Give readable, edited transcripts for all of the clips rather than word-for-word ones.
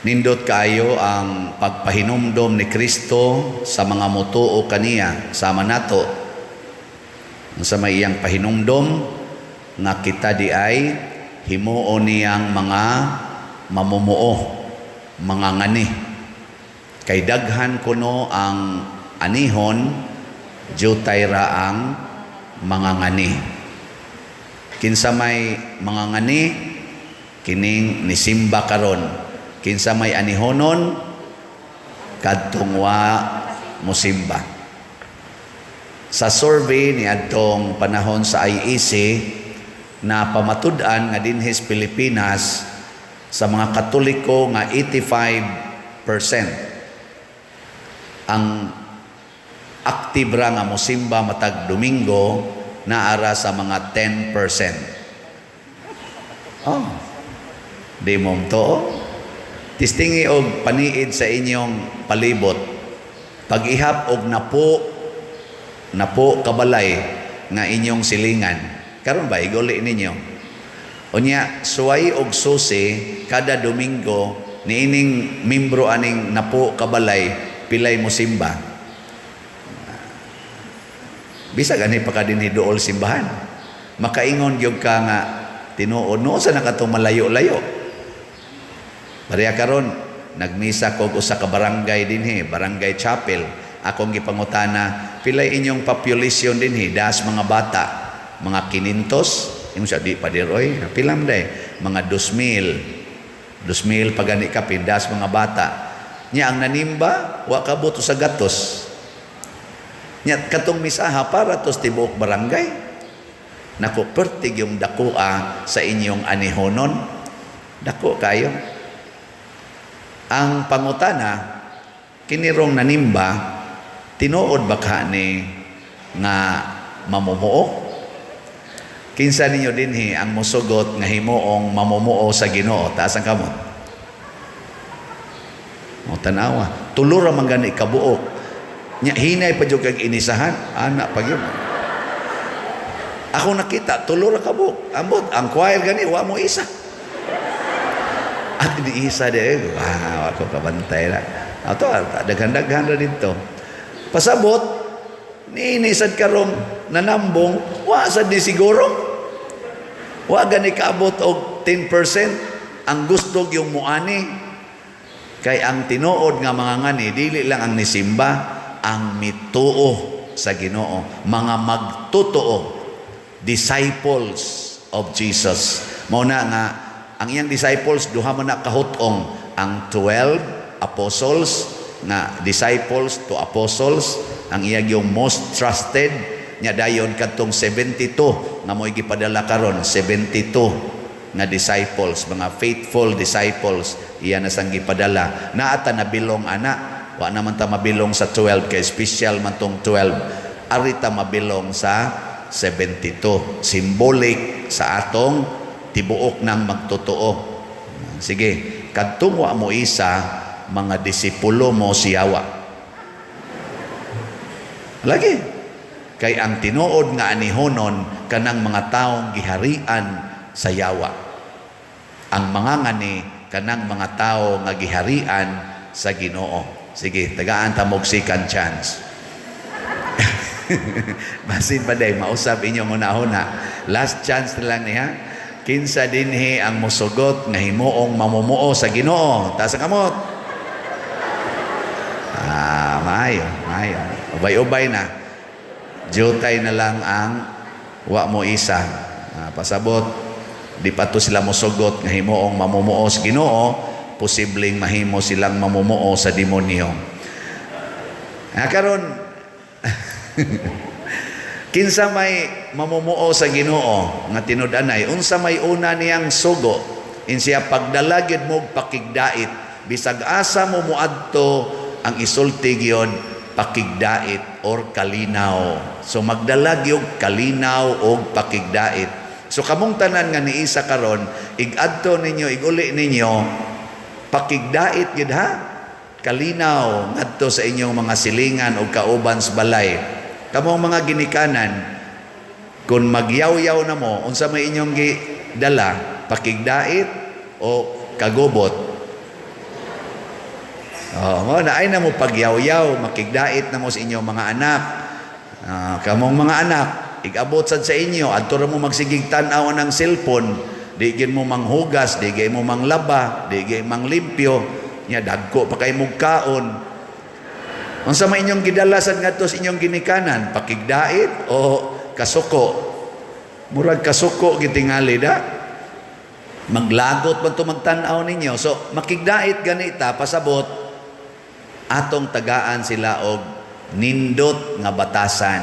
Nindot kaayo ang pagpahinumdom ni Kristo sa mga mutuo kaniya sama nato. Sa may iyang pahinumdom nga kita di ay himuon niyang mga mamumuo, mga ngani. Kay daghan kuno ang anihon, jutay ra ang mga ngani. Kinsa may mga ngani, kining nisimba karon. Kinsa may anihonon, kadtong wa mosimba. Sa survey ni adtong panahon sa IEC na pamatud-an nga dinhis Pilipinas sa mga Katoliko nga 85% ang active ra nga mosimba matag Domingo, naara sa mga 10%. Oh. Di mo to. Testingi og paniid sa inyong palibot. Pag-ihap og napo napo kabalay nga inyong silingan. Karon ba iguli ninyo? Unya suway og susi kada Domingo niining membro aning napo kabalay, pilay mo simba? Bisag ani pa ka dinhi duol simbahan. Makaingon gyud ka nga tinuod no sa nakato malayo-layo. Pareha karon nagmisa ko usa ka barangay dinhi, Barangay Chapel. Akong gipangutana, pilay inyong population dinhi, das mga bata, mga kinintos, ingon siya, di pa oy, pila man day, mga 2,000. 2,000 pa gani ka pindas mga bata. Nya ang nanimba, wa kabot sa gatos. Nya katong misaha para tos tibuok barangay. Nako, pertig yung dakoa sa inyong anihonon. Dako kayo. Ang pangutana, kinirong nanimba, tinuod ba ka ni nga mamumuo? Kinsa ninyo dinhi ang musugot nga himuong mamumuo sa Ginoo? Taas ang kamot. O tanawa, tulo ra man gani kabuok. Nya hinay pa jud kag inisahan, ana pa gyud. Ako nakita tulo ra kabuok. Ambot ang choir gani wa mo isa. At ini isa de, wow, ako kabantay na. Ato daghan-daghan ra dito. Pasabot niini sad karong nanambong, wa sad ni siguro. Wa gani kaabot og 10% ang gusto yung muani. Kay ang tinuod nga mga ngani dili lang ang nisimba, ang mituo sa Ginoo, mga magtotoo, disciples of Jesus. Mao na nga ang iyang disciples duha man na kahut-ong, ang 12 apostles nga disciples to apostles, ang iya yung most trusted nya, dayon kadtong 72 nga mo'y gipadala karon, 72 nga disciples, mga faithful disciples, iya na sang gipadala. Naa ta nabilong ana, wa naman ta mabilong sa 12 kay special man tong 12. Ari ta mabilong sa 72, symbolic sa atong tibuok ng magtotoo. Sige, kadtong wa mo isa, mga disipulo mo siyawa. Lagi. Kay ang tinuod nga anihonon kanang mga taong giharian sa yawa. Ang mga ngani kanang mga tao nga giharian sa Ginoo. Sige, tagaan ta mo og second chance. Basin pa day mausab inyong una-una. Last chance na lang niya. Kinsa dinhi ang musugot nga himuong mamumuo sa Ginoo? Taas ang kamot. Ah, maayo, maayo. Ubay-ubay na. Jutay na lang ang wa mo isa. Ah, pasabot, di pa to sila mosugot nga himuong mamumuo sa Ginoo, posibleng mahimo silang mamumuo sa demonyo. Ah, karon kinsa may mamumuo sa Ginoo nga tinud-anay, unsa may una niyang sugo? Insiya pagdala gyud mo og pakigdait, bisag asa mo moadto, ang isulti gyud pakigdait or kalinaw. So magdala gyud kalinaw og pakigdait. So kamong tanan nga niisa karon, ig-adto ninyo, iguli ninyo, pakigdait gyud ha, kalinaw ngadto sa inyong mga silingan o kauban sa balay. Kamong mga ginikanan, kung magyaw-yaw na mo, unsa may inyong gidala, pakigdait o kagubot? Oh, mo na ay na mo pagyaw-yaw, makigdait na mo sa inyong mga anak. Kamong mga anak, igabot sad sa inyo, adto ra mo magsigig tan-aw ng cellphone, di gyud mo manghugas, di gyud mo manglaba, di gyud manglimpyo, nya dagko pa kay mog kaon. Unsa may inyong gidala sad ngadto sa inyong ginikanan? Pakigdait o kasuko? Murag kasuko gitingali da. Maglagot man to magtan-aw ninyo. So makigdait ganita, pasabot atong tagaan sila og nindot nga batasan,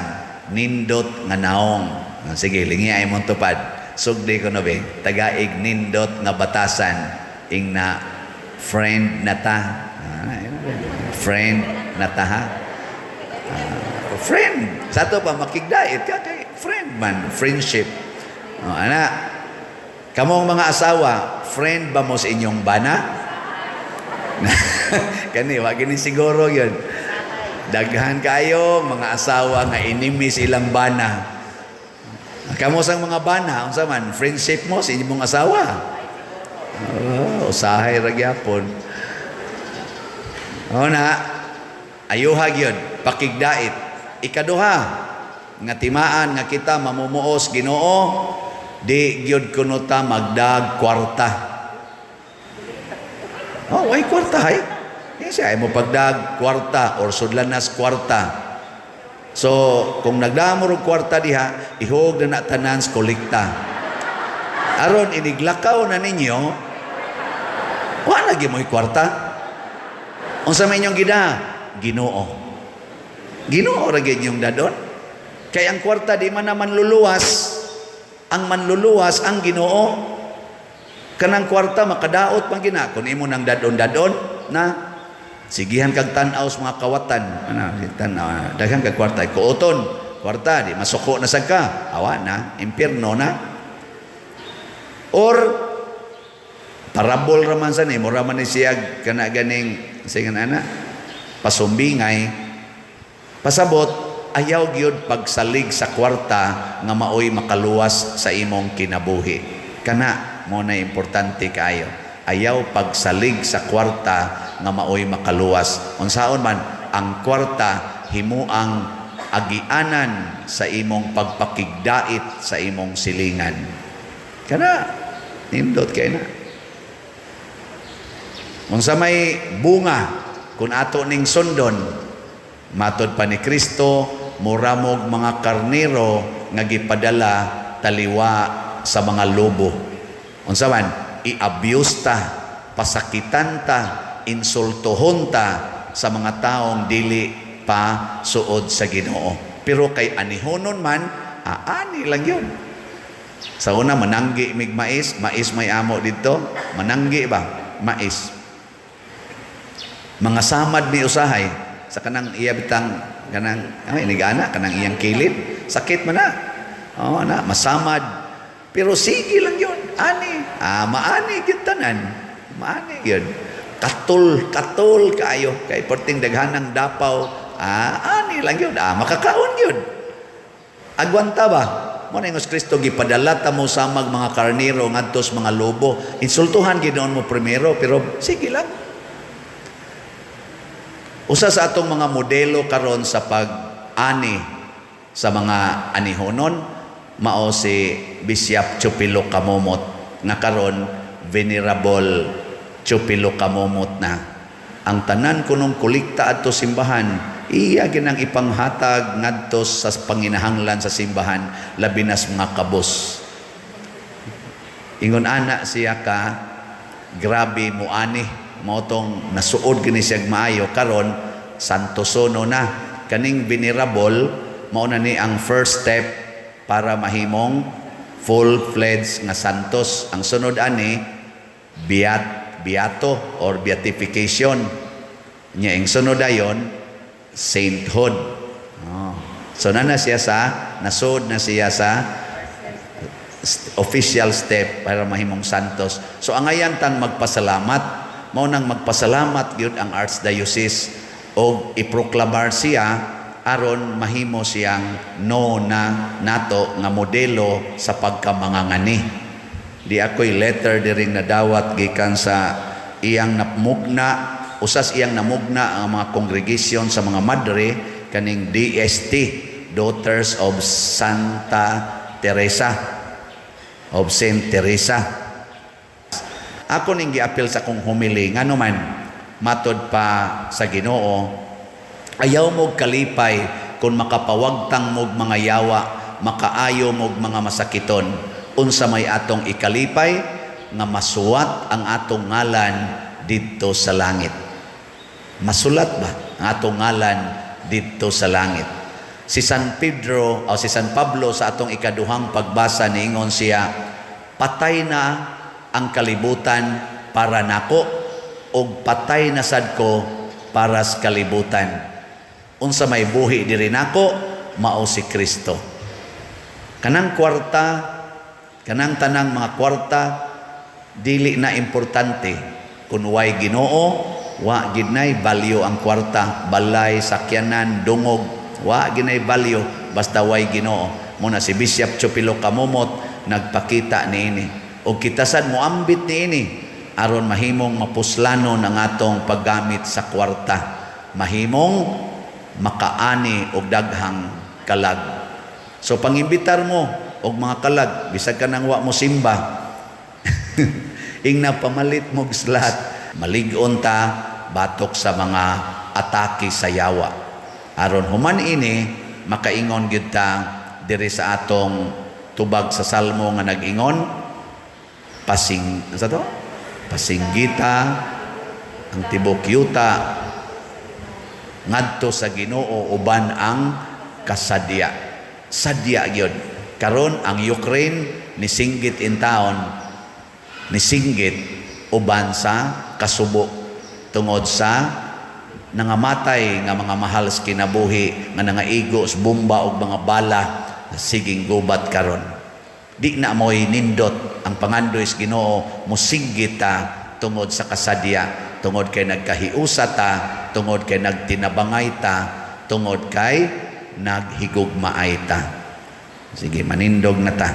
nindot nga naong. Ah, sige, lingi ay mong tupad. Sugdi ko no be, tagaig nindot nga batasan ing na friend na ta. Ah, friend na ta ha. Ah, friend. Sa ato pa makigdait ka kay friend man, friendship. Oh, ana. Kamong mga asawa, friend ba mo sa inyong bana? Kani wa gini siguro yun. Daghan kayo mga asawa nga enemy sa ilang bana. Kamo sang mga bana, unsa man friendship mo sa inyong asawa? Oh, usahay ra gyapon. O na, ayuha gyud, pakigdait. Ikaduha, nga timaan nga kita mamumuos Ginoo, di gyud kuno ta magdag kwarta. Oh, way kwarta hay. Yes, ay mo pagdag kwarta or sudlanas kwarta. So, kung nagdamo og kwarta diha, ihog na na tanan sa kolekta. Aron iniglakaw na ninyo, wa na gyud mo'y kwarta. Unsa may inyong gida? Ginoo. Ginoo ra gyud inyong dadon. Kay ang kwarta di man na manluluwas. Ang manluluwas ang Ginoo. Kanang kwarta makadaot man gina kun imo nang dadon-dadon na sigihan kag tan-aw sa mga kawatan, ana tan-aw, daghan kag kwarta, kuoton kwarta, di masuko na sad ka, awa na, impierno na. Or parabol raman sa ni mura man ni siya kana ganing singan ana pasumbingay. Pasabot, ayaw gyud pagsalig sa kwarta nga maoy makaluwas sa imong kinabuhi. Kana mo na importante kaayo. Ayaw pagsalig sa kwarta nga maoy makaluwas. Unsaon man ang kwarta, himuang agianan sa imong pagpakigdait sa imong silingan. Kana nindot kay na. Unsa may bunga kung ato ning sundon? Matod pa ni Kristo, muramog mga karnero nga gipadala taliwa sa mga lobo. Unsa man, i-abuse ta, pasakitan ta, insultuhon ta sa mga taong dili pa suod sa Ginoo. Pero kay anihonon man, aani lang yun. Sa una, mananggi mig mais, mais may amo dito, mananggi ba? Mais. Mga samad mi usahay sa kanang iya bitang kanang ay inigana kanang iyang kilid, sakit man na. Oh, na masamad. Pero sige lang yun, ani. Ah, maani gyud tanan. Maani gyud. Katul, katul kaayo kay perting daghanang dapaw. Ah, ani lang yun. Ah, makakaon gyud. Agwanta ba? Mo na ingos Kristo, gipadala ta mo samag mga karnero ngadto sa mga lobo. Insultuhan gyud mo primero, pero sige lang. Usa sa atong mga modelo karon sa pag-ani sa mga anihonon mao si Bishop Chupilo Camomot nga karon Venerable Chupilo Camomot na. Ang tanan kunong kolekta adto simbahan, iya ginang ipanghatag ngadto sa panginahanglan sa simbahan, labi na sa mga kabos. Ingon ana siya ka grabe mo ani, mao tong nasuod gini siya maayo. Karon santosono na. Kaning venerable, mao na ni ang first step para mahimong full-fledged nga santos. Ang sunod ani, beato or beatification nya. Ang sunod ayon, sainthood. Oh. So na na siya sa nasud na siya sa official step para mahimong santos. So angayan tang magpasalamat. Mao nang magpasalamat gyud ang Archdiocese og iproklamar siya aron mahimo siyang no na nato nga modelo sa pagkamangangani. Di ako'y letter diring nadawat gikan sa iyang napmugna. Usas iyang namugna ang mga congregation sa mga madre, kaning DST, Daughters of Santa Teresa, of Saint Teresa. Ako ning giapil sa akong homily, ngano man matod pa sa Ginoo, ayaw mo kalipay kung makapawagtang mog mga yawa, makaayo mog mga masakiton. Unsa may atong ikalipay? Nga masuwat ang atong ngalan didto sa langit. Masulat ba ang atong ngalan didto sa langit? Si San Pedro o si San Pablo, sa atong ikaduhang pagbasa, niingon siya, "Patay na ang kalibutan para nako ug patay na sad ko para sa kalibutan. Unsa may buhi diri nako mao si Kristo." Kanang kwarta, kanang tanang mga kwarta, dili na importante kung way Ginoo. Wa gid nay value ang kwarta, balay, sakyanan, dungog, wa gid nay value basta way Ginoo. Muna si Bishop Chupilo Camomot nagpakita niini, ug kita sad moambit niini aron mahimong mapuslanon ang atong paggamit sa kwarta, mahimong makaani og daghang kalag. So pangimbitar mo og mga kalag, bisag ka nang wa mo simba, ingna pamalit mo slot, malig-on ta batok sa mga atake sa yawa. Aron human ini, makaingon gyud ta diri sa atong tubag sa Salmo nga nag-ingon, pasing sa to, "Pasinggita ang tibok yuta ngadto sa Ginoo uban ang kasadya." Sadya gyud. Karon ang Ukraine nisinggit in town, nisinggit uban sa kasubo tungod sa nangamatay nga mga mahal sa kinabuhi nga nangaigo sa bomba og mga bala, siging gubat karon. Di na mo'y nindot ang pangandoy sa Ginoo, musinggit ta tungod sa kasadya, tungod kay nagkahiusa ta, tungod kay nagtinabangay ta, tungod kay naghigugmaay ta. Sige, manindog na ta.